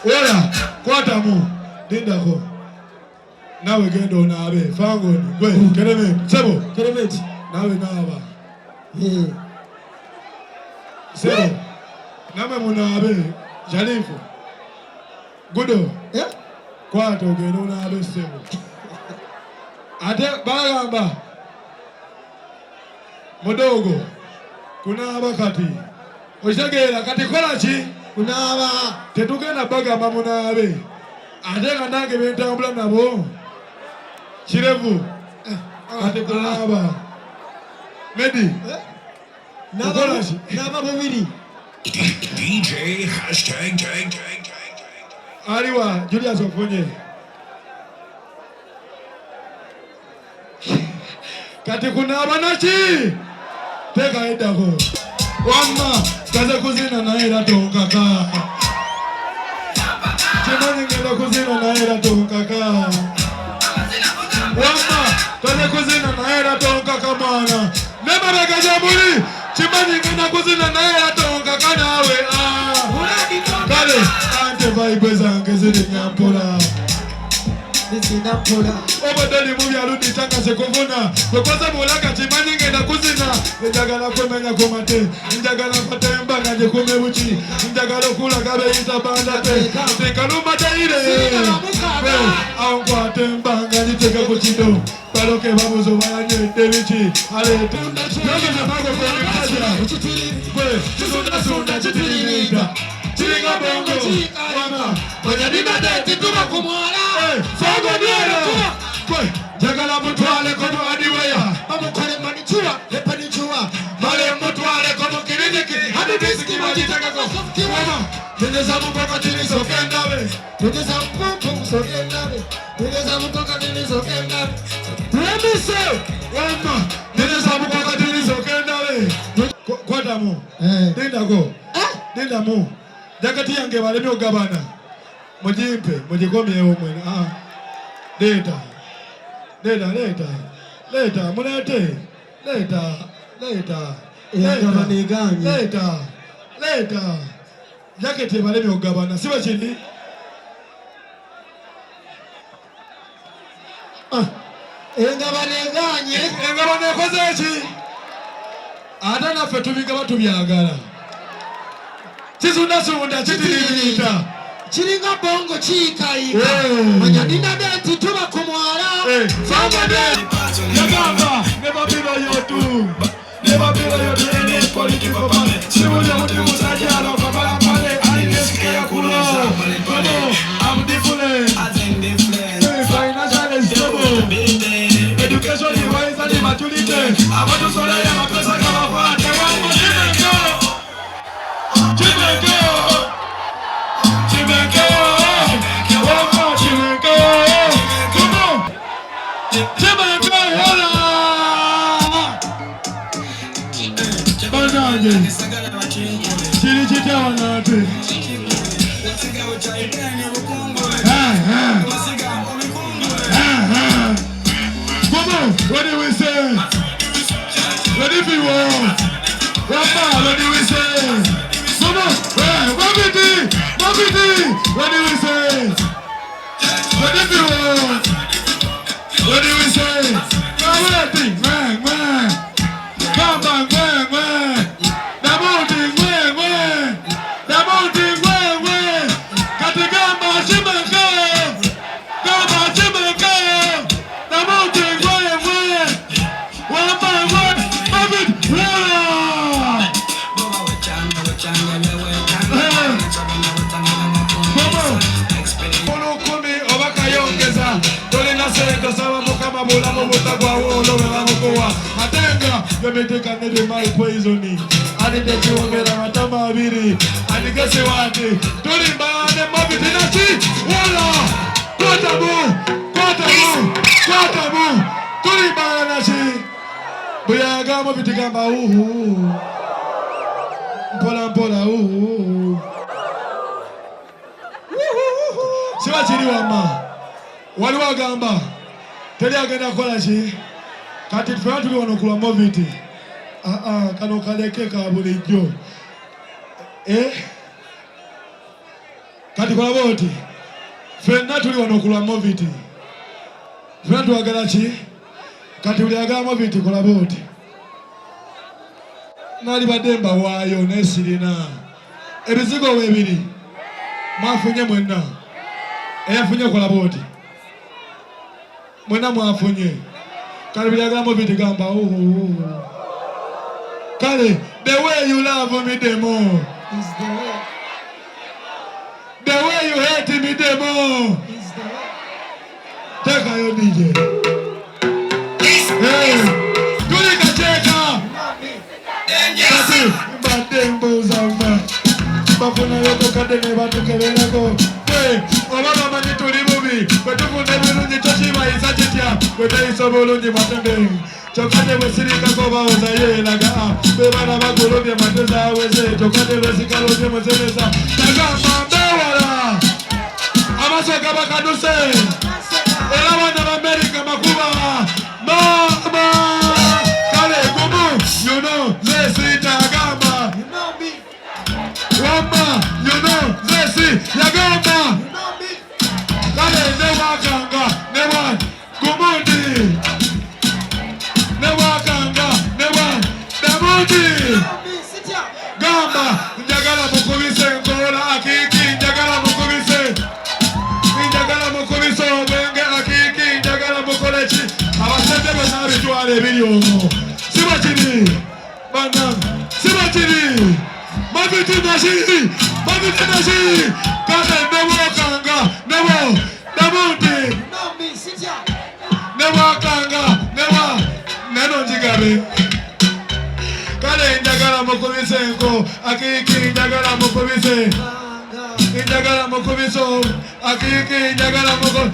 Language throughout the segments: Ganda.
Oya kwatamu lindako nawe genda onaabe fangoni gwe Kerementi sebo Kerementi nawe naaba sebo namwe munaabe Sharifu gudo Eh? kwata ogende onaabe sebo ate bagamba mudogo kunaaba kati okitegeera kati kola ki Kunaaba. Tetugenda bagamba munaabe ate nga nange bentambula nabo kirevu kati kunaaba medi Kukola ki? Naaba bubiri. DJ hashtag tag tag tag tag. Aliwa Julius Ofunye kati kunaaba naki teeka eddako wamma kaze kuzina naye era tonkaka kimanyi ngenda kuzina naye era tonkaka wamma kaze kuzina naye era tonkaka mwana nemabega gyemuli kimanyi ngenda kuzina naye era tonkaka naawe. Kale ante vibe zange ziri nyampola Zizina mpola. Obadde oli mu byalo ditanga sekuvuna kwekoze bulaga kimanyi ngenda kuzina njagala kwemenya ku mate njagala nkwate embaga ngikume buki njagala okulaga beyita bandate nti kalumba teyire awo nkwate embanga ngiteke ku kido baloke babuze oba yanywedde biki aleeta kisundasunda kitiririnda kiringa bongo wama Tituba ku mwala. Fagoniero njagala mutwaleko mu adiweya Bamukole manicure, ne pedicure. Male mutwaleko mu kiriniki hadi disiki bagitegeko wama tegeza mukokatini sokendabe Tugeza mpumpu sokendabe. Tugeza mukokatini sokendabe. Remise wama tegeza mukokatini sokendabe kwatamu lindako lindamu jaketi yange balemye okugabana mugimpe mugikomyewo mwene. Leeta leeta leeta leeta muleete leeta leeta Eyagabana egaanye. Leeta leeta jaketi ebalemye okugabana si bwe kiri. Engabana egaanye. Engabana ekoze ki? Ate naffe tubigaba tubyagala. Kisundasunda kitiririta Kiringa bongo kiyikaayika. Eh. Manya nina nti tuba ku mwala. Somebody yagamba never be loyal to, never be loyal to any political party. Sibulya muti musajja alokamala pale alinesikeya kulo. Come on, I'm different. Financially stable. Education wise and maturity. Abatusolera amapesa gabakwate. Wamma Kimekeo. Kimekeo. Kimekeo. Wamma Kimekeo. Come on. Kimekeo. Hola. Banange. Kiri kitya wano ate? Come on, what do we say? Ready for war? Wamma, what do we say? Come on, hey, Mabidi, Mabidi, what do we say? Ready for war? What do we say? Maweti, man, man. Come on, man, man. Namuti, man, man. Namuti, man, man. Katigamba, Shimaka. Gamba, Shimaka. Namuti, man, man. Wamma, man. Mabidi, wala. Olukumi oba kayongeza tolina sente osaba Mukama bulamu butagwawo olwo bwe bamukuwa ate nga yomiteeka ne poison alidde kiwomera matama abiri andigesiwati tulimba ne mobiti naki wala kwatamu kwatamu kwatamu tulimbana naki buyaga mobiti gamba uhu mpola mpola uhu siba kiri wamma waliwo agamba teri agenda kukola ki kati ffena tuli wano kulwa moviti kano kaleke ka bulijjo. Kati kola bw'oti, ffenna tuli wano okulwa Moviti, ffenna twagala ki? Kati buli ayagala Moviti kola bw'oti. Nalibadde mbawaayo naye sirina. Ebizigo weebiri mwafunye mwenna, eyafunye kola bw'oti, mwenna mwafunye. Kale buli ayagala Moviti gamba kale the way you love me the more Is the way. The way you hate me the more. Is the way. Tekayo DJ. Hey, tuli kakyeka. Kati mbadde mbuuza mma bafunayo kakadde ne batukeberako. Hey, oba bamanyi tuli bubi, bwe tufuna ebirungi kyo kibayisa kitya? Bwe teyisa obulungi mwatembe kyokka ne bwe sirikako bawoza yeeraga be baana bagulumye mate zaweze kyokka ne bwe sikalumye musemesa nagamba mbeewala amaaso gabakaduse era abaana ba Amerika makuba mama kale gumu you know zesita agamba You know me. wamma you know zesi yagamba You know me. Kale ne wakanga ne wa gumundi ne wakanga ne wa damundi You know me. Sitya. Gamba njagala mukubise enkola akiki njagala mukubise njagala mukubise obwenge akiki njagala mukole ki abasente bonna bitwala ebiri omwo siba kiri bannange siba kiri Moviti nasi Moviti nasi kale ne wokanga ne wo damundi You know me. Sitya. Ne wakanga ne wa neno njigabe kale njagala mukubise enko akiki njagala mukubise Banga. Njagala mukubise akiki njagala muko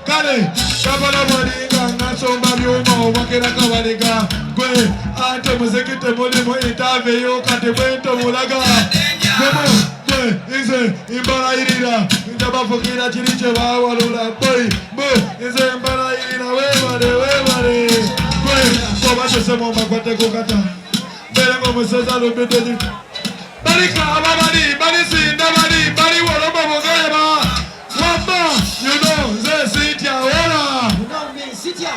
kale kabala balinga nasomba byuma obakera kabaliga gwe ate muziki temulimu interview kati bwento mulaga gwemu gwe nze mbalayirira njabafukira kiri kye bawalula boy bwe nze mbalayirira webale webale gwe obatosemu mbakwate kukata mbere ng'omuseza lumbidde balikaaba bali balisinda bali bali wolomo bugeba wamma you know nze sitya wola You know me. Sitya.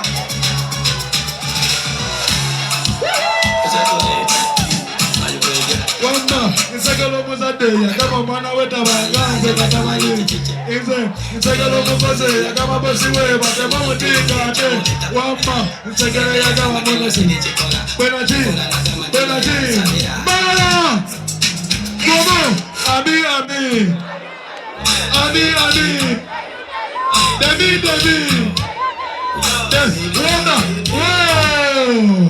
Wamma nsagala omuzadde yagamba omwana we tabanga nze katamanyi nze nsagala omukozi yagamba bosi we batema omutiika ate wamma nsagala yagamba munasi bwenaki bwenaki mbala gumu ami ami ami ami demi demi wamma wow.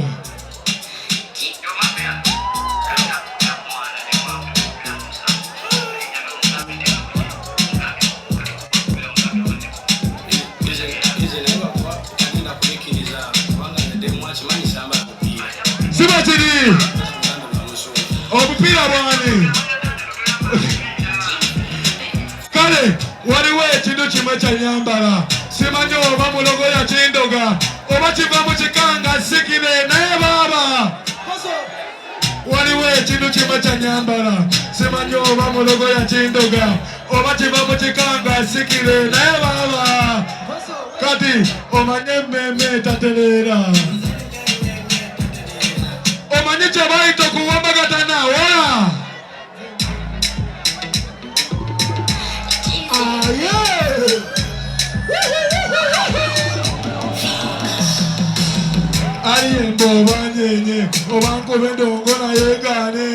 Siba kiri obupiira bwani kale waliwo ekintu kimu ekyanyambala simanyi oba mulogo yakindoga oba kiva mu kikanga sikire naye baaba Kozo. Waliwo ekintu kimu ekyanyambala simanyi oba mulogo yakindoga oba kiva mu kikanga sikire naye baaba Kozo. Kati omanye emmeeme etatereera omanyi kye bayita okuwambagatana wola Aye. Aliyemba oba nyenye oba nkuba endongo naye gaane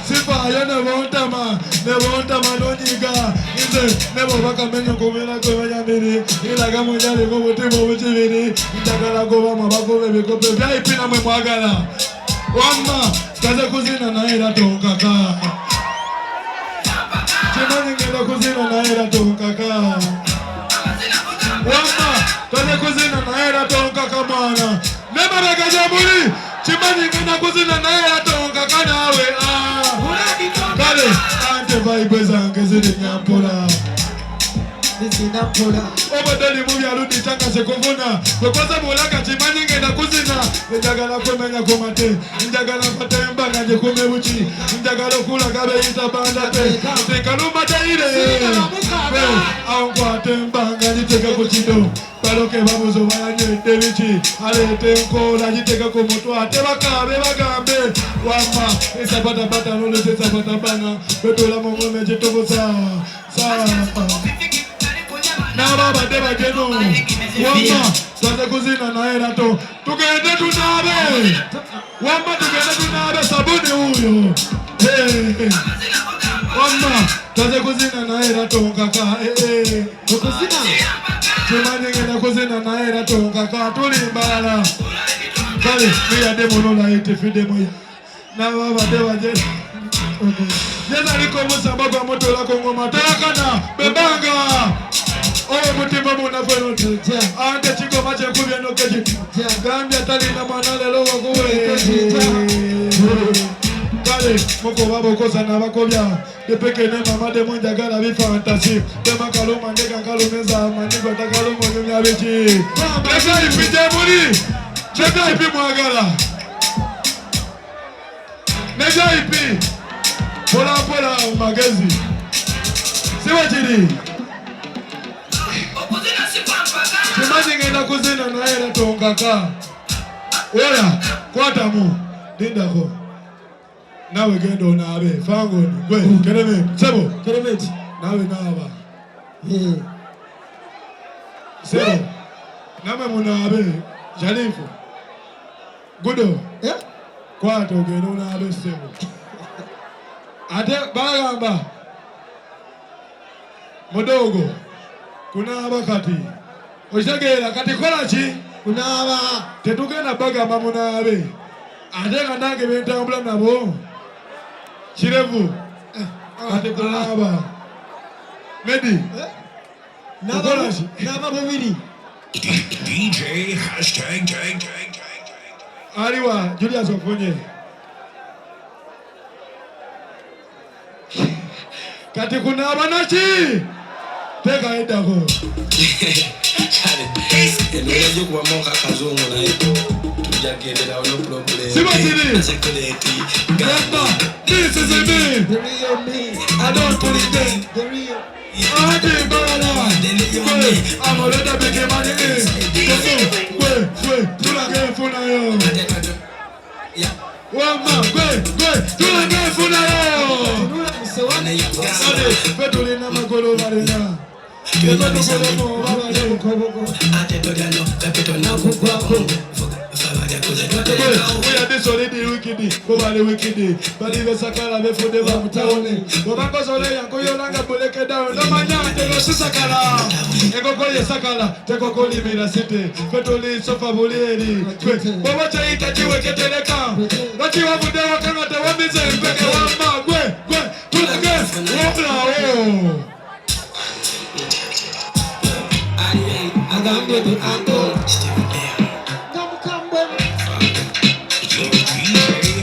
sifaayo ne bontama ne bontama nonyiga nze ne bwoba kamenya nkumira kwemanya iraga mujaliko omutima obukibiri njagala kubamu abakuba ebikopo byaipi namwe mwagala wamma kaze kuzina naye era tonkaka kimanyi ngenda kuzina naye era tonkaka wamma kaze kuzina naye era tonkaka mwana nemabega gyemuli kimanyi ngenda kuzina naye era tonkaka naawe ah. Kale ante vibe zange ziri nyampola Zizina mpola. Obadde oli mu byalo ditangase kuvuna kwekoze bulaga kimanyi ngenda kuzina njagala kumenya ku mate njagala nkwate embaga ngikume buki njagala okulaga beyita banda te nti kalumba teyire Sirika. Bukido baloke babuzo bayanywedde biki aleeta enkoola giteeka ku mutwe ate bakaabe bagambe wamma esapatabata nolesa esapatabana betula mu ngoma ekitubusa saa n'ababadde bageno wamma twaze kuzina naye era tugende tunaabe wamma tugende tunaabe sabuni huyo. Hey. Wamma twaze kuzina naye era tonkaka. Okuzina. Kimanyi ngenda kuzina naye era tonkaka tuli mbalala kale muyadde muno naye tefiddemu n'ababadde bageno yezaliko omusamba gwamutula ku ngoma toyakana bebanga oyo mutima munafu eno ante kigoma kyekubye nokeki gambye talina mwana lero wakuwe kale mukuba bukosa nabakobya epeke ne mama demu njagala bifantasi temakaluma ndeka nkalumeza amanyigo takaluma onyumya biki ekaipi gyemuli kyekaipi mwagala nekaipi mpolampola mu magezi siwe kiri kimanyi ngenda kuzina naye era tonkaka oya kwatamu lindako nawe genda onaabe fangoni gwe kerementi sebo Kerementi. nawe naaba sebo namwe munaabe sharifu gudo kwata ogende onaabe sebo ate bagamba mudogo kunaaba kati okitegeera kati kola ki Kunaaba. Tetugenda bagamba munaabe ate nga nange bentambula nabo kirevu kati kunaaba medi Kukola ki? Naaba bubiri. DJ hashtag tag tag tag tag. Aliwa Julius Ofunye kati kunaaba naki teeka eddako. Eno gyokubamu akazungu naye tujja kugenderawo no problem. Siba kiri. Sekuleti. Remember, this is me. The real me. I don't pretend. The real. Ati bala. Gwe, I'm already big money. Gwe, gwe, tulage enfuna yo. Wamma, gwe, gwe, tulage enfuna yo. Tunula musewani. Kale, ffe tulina magulu balina. Ffe tukolemu babale. Mukobogo. Ate tolya no kapito nakugwako Gwe, solidi wikidi, bo bali wikidi. Bali besakala befudde ba mutawuni. Bw'obangozola yankuyola nga bulekedawo nomanya nti no sisakala. Enkoko yesakala tekokolimira site. Ffe tuli sofa buli eri. Gwe, bw'oba kyeyita kiweketereka. Lwaki wavudde waka nga tewamize empeke wamma gwe, gwe, tulage wobulawo. Agambye ti anto. Nga mukambwe. DJ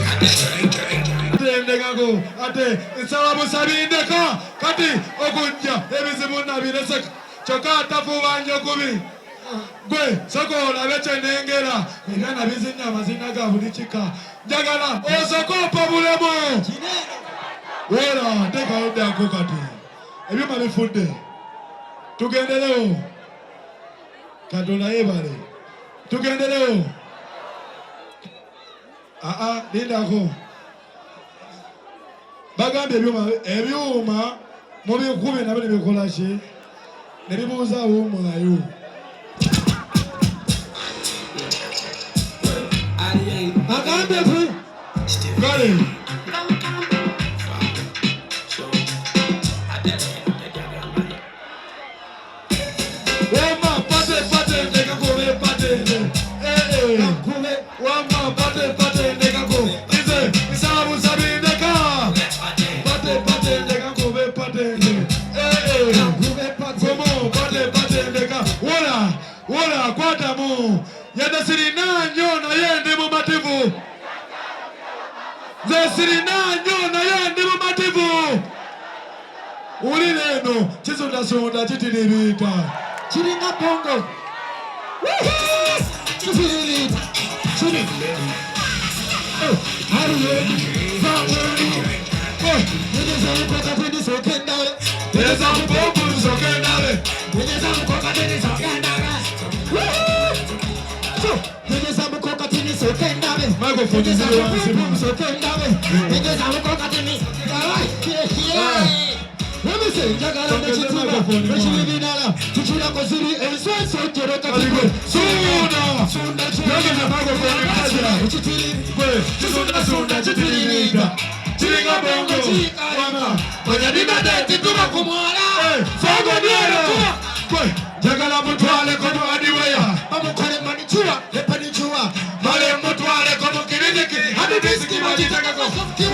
hashtag tag tag. Ndekako ate nsaba busabi ndeka kati okujja ebizibu nabirese kyokka atafuba nnyo kubi gwe soka olabe kyenengera ebyana bizinya amazina ga buli kika njagala osooke opa bulemu Kinene. wera teekayo ddako kati ebyuma bifudde tugenderewo Katonda yeebale tugenderewo aa lindako bagambye ebyuma mubikubye nabyo nebikola ki ne bibuuzaawo omwayo. Agambye ti. Kale wamma pate pate ndekako be pate eh eh Kube. wamma pate pate ndekako nze nsaba busabi ndeka pate pate ndekako be pate eh eh Kube pate. Komo pate pate ndeka wola wola kwatamu yadde sirina nnyo naye ndi mumativu nze sirina nnyo naye ndi mumativu wulira eno kisundasunda kitiribiita Kiringa bongo. Kifiririita. Kiri. Alien. Fangoni. Nyegeza mupompo nsooke ndabe. Microphone ziri wansi mwana. Kaligwe. Sunda. Yongeza microphone mmoja. Gwe, kisunda sunda kitiririka. Kiringa bongo. Wama. Eh, Songo Niero. Gwe, njagala mutwaleko mu hardware. Male mutwaleko mu kiriniki. Hadi disiki bagitegeko.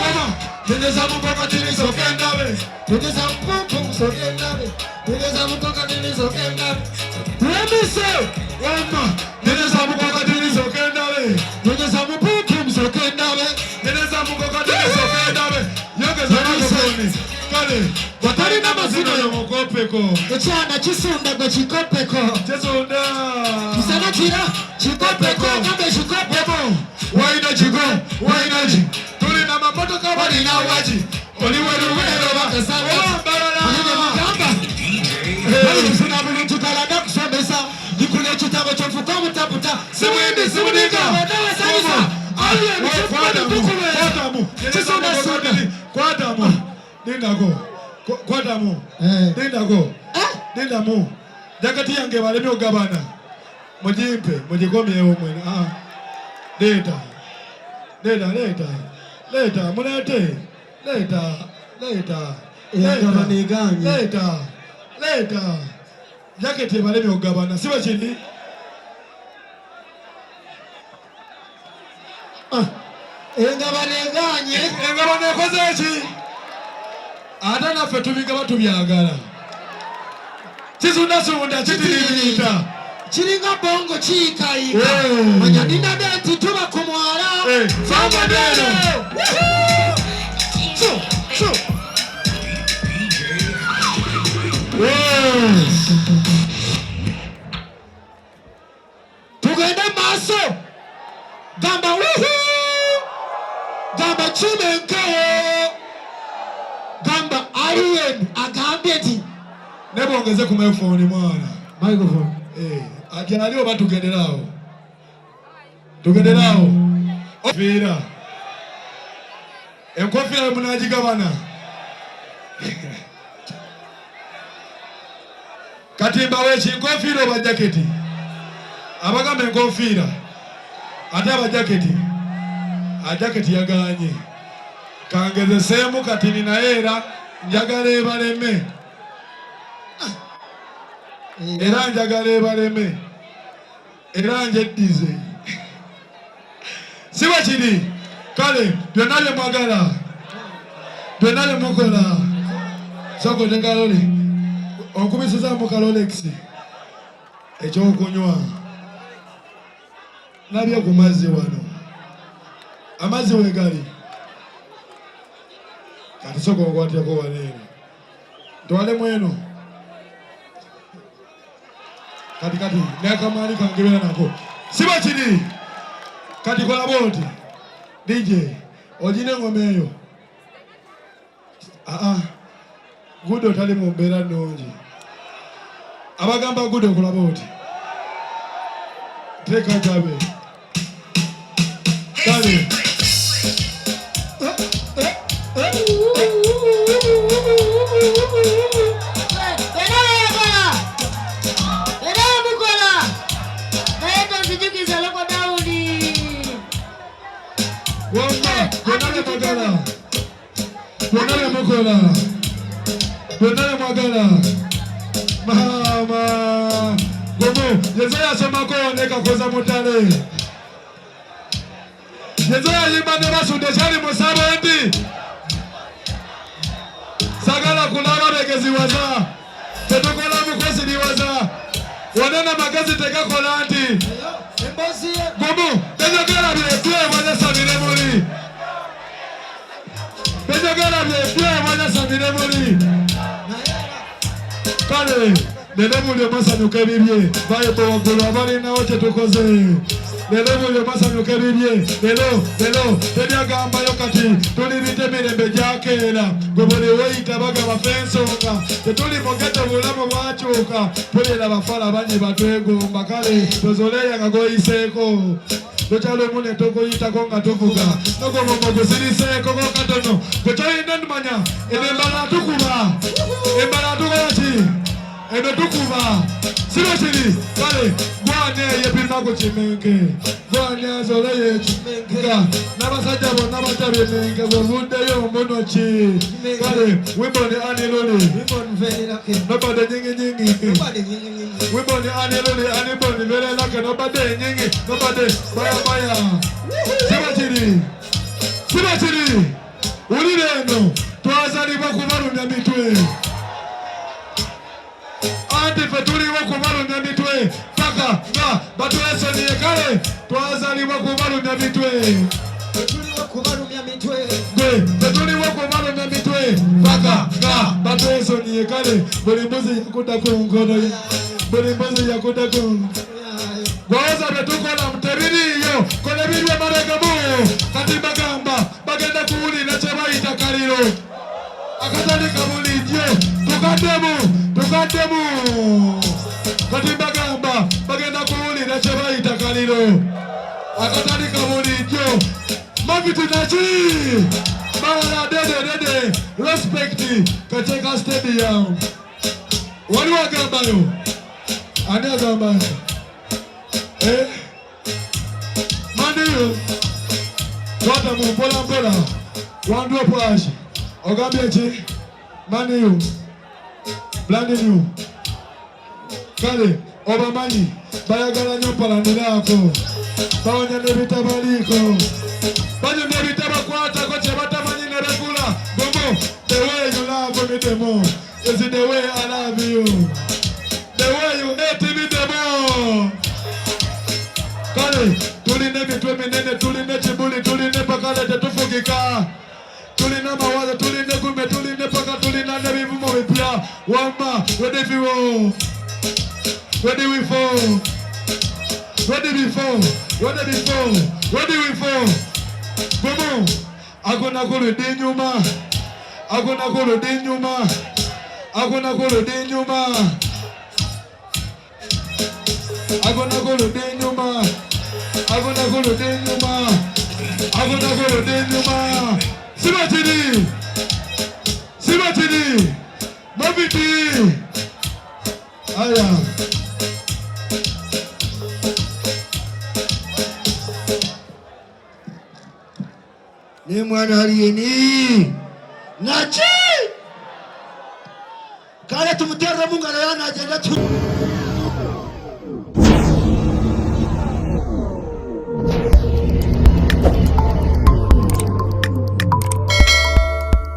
Wama. Nyegeza mukokotini nsooke ndabe. Wama. Nyegeza mukokotini nsooke ndabe. Nyegeza mukokotini nsooke ndabe. Yongeza microphone. Kale. Watalina mazina Mazina yomukopeko. Ekyana kisunda gwe kikopeko. Kisunda. Kisana kira kikopeko agambe kikopeko. Waina kigo, waina ki. Tulina mamotoka balina waki. Oli weruwero ba. Oba Mugamba Hey. nfuna bulungi kalada kusomesa ndikula ekitabo kyenfuka obutaputa. Simuindi simuninga. Kwatamu. Kisunda sunda. Kwatamu. Lindako. Kwatamu. Eh. Lindako. Eh? Lindamu. Jakati yange balemye okugabana. Mugimpe, mugikomyewo mwene. Ah. Leeta. Leeta, leeta. Leeta, muleete. Leeta, leeta. Eyagabana egaanye. Leeta. Leeta. Jaketi ebalemye okugabana. Si bwe kiri? Engabana egaanye. Engabana ekoze ki? Ate naffe tubigaba tubyagala. Kisundasunda kitiririta. Kiringa bongo kiyikaayika. Eh. Manya ninadde nti tuba ku mwala. Eh, Songo Niero. Woohoo! So, so. DJ Tugende maaso. Gamba wuhu. Gamba kimenkewo. Gamba alien agambye nti Ne bwongeze ku microphone mwana. microphone. Eh, agyali oba tugenderaawo? Tugenderaawo. Fiira. Enkofiira munaagigabana. Kati mbawe ki nkofiira oba jaketi? Abagamba enkofiira. Ate aba jaketi. Ajaketi yagaanye. Kangezeseemu katini naye era njagala ebaleme. Era njagala ebaleme. Era njeddize. Si bwe kiri? Kale byonna bye mwagala. Byonna bye mukola. Sooka ote kalole. Onkubisizaamu kalolex. Ekyokunywa. Nabye ku mazzi wano. Amazzi wegali. Kati sooka onkwatireko wano eno. Ntwalemu eno. Kati kati n'akamaali kange beera nako. Si bwe kiri? Kati kola bw'oti. DJ, ogina engoma eyo. Aa, Gudo tali mu mbeera nnungi. Abagamba Gudo kola bw'oti. Teeka gabe. Kale. Era yekola. Era mukola. Naye tonzijukiza lockdown. Wamma, byonna bye mwagala. Byonna bye mukola. Byonna bye mwagala. Maama. Gumu, Yesu yasomako ne Kakoza Mutale. Yesu yayimba ne Basudde kyali musabo nti sagala kulaba begeziwaza tetukola mukwesiriwaza wonna namagezi tegakola nti Emboozi ye. Gumu benjogera byebyo mwanyasabire muli benjogera byebyo mwanyasabire muli kale leero buli omu asanyuka ebibye bayebo waggulu abalinawo kye tukoze. Leero buli omu asanyuka ebibye. Leero, leero, teri agambayo kati tuli bita emirembe gyakeera. Gwe buli weyita bagaba ffe ensonga. Tetuli mu ghetto obulamu bwakyuka. Tulira bafala bangi batwegomba kale tozoleya nga goyiseeko. Lukya lumu ne tukuyitako nga tuvuga. N'ogomombo gusiriseeko ko katono. Gwe kyolina manya eno embala tukuba. Embala tukola ki? Eno tukuba. Si bwe kiri? Kale gwani eyepima ku kimenke. Gwani azoleyo ekimenke. N'abasajja bonna batya bimenke bw'ovuddeyo mbuno ki? Kale wiboni ani luli? Nobody nyingi nyingi. Wiboni ani luli ani boni very lucky. Nobody nyingi. Nobody baya baya. Si bwe kiri? Si bwe kiri? Wulira eno twazalibwa kubalumya mitwe. Anti ffe tuliwo kubalumya mitwe paka nga batwesonyiye. Kale twazalibwa kubalumya mitwe. Tuliwo kubalumya mitwe. Gwe tetuliwo kubalumya mitwe paka nga batwesonyiye. Kale buli mbuzi yakudda ku nkono ye, buli mbuzi yakudda ku gwoza bye tukola tebiriiyo, kola ebiri emabega. Kati bagamba bagenda kuwulira kye bayita kaliro akatali bulijjo. Tukaddemu, tukaddemu. Kati bagamba bagenda kuwulira kye bayita kaliro akatali bulijjo. Maviti naki bala dede dede respect Kakyeka Stadium. Waliwo agambayo? Ani agambayo? Eh? Maniyo twata mu mpola mpola one drop ash ogambye ki? Maniyo brand new. Kale obamanyi bayagala nnyo mpalaniraako, bawonya n'ebitabaliiko, banyumya ebitabakwatako kye batamanyi ne begula gomo. The way you love me the more is the way I love you, the way you hate me the more. Kale tulina emitwe minene, tulina ekibuli, tulina empakale, tetufugika, tulina amawazo, tulina egume, tulina empaka, tulina n'ebivumo bipya. Wamma ready for ready we fall, ready before, ready before, ready we fall. Gumu hakuna kurudi nyuma, hakuna kurudi nyuma, hakuna kurudi nyuma, hakuna kurudi nyuma, hakuna kurudi nyuma, hakuna kurudi nyuma. Siba chini, siba chini, maviti haya. Ne mwana aliyeni naki kale tumuterere mu ngalo yanagenda tu.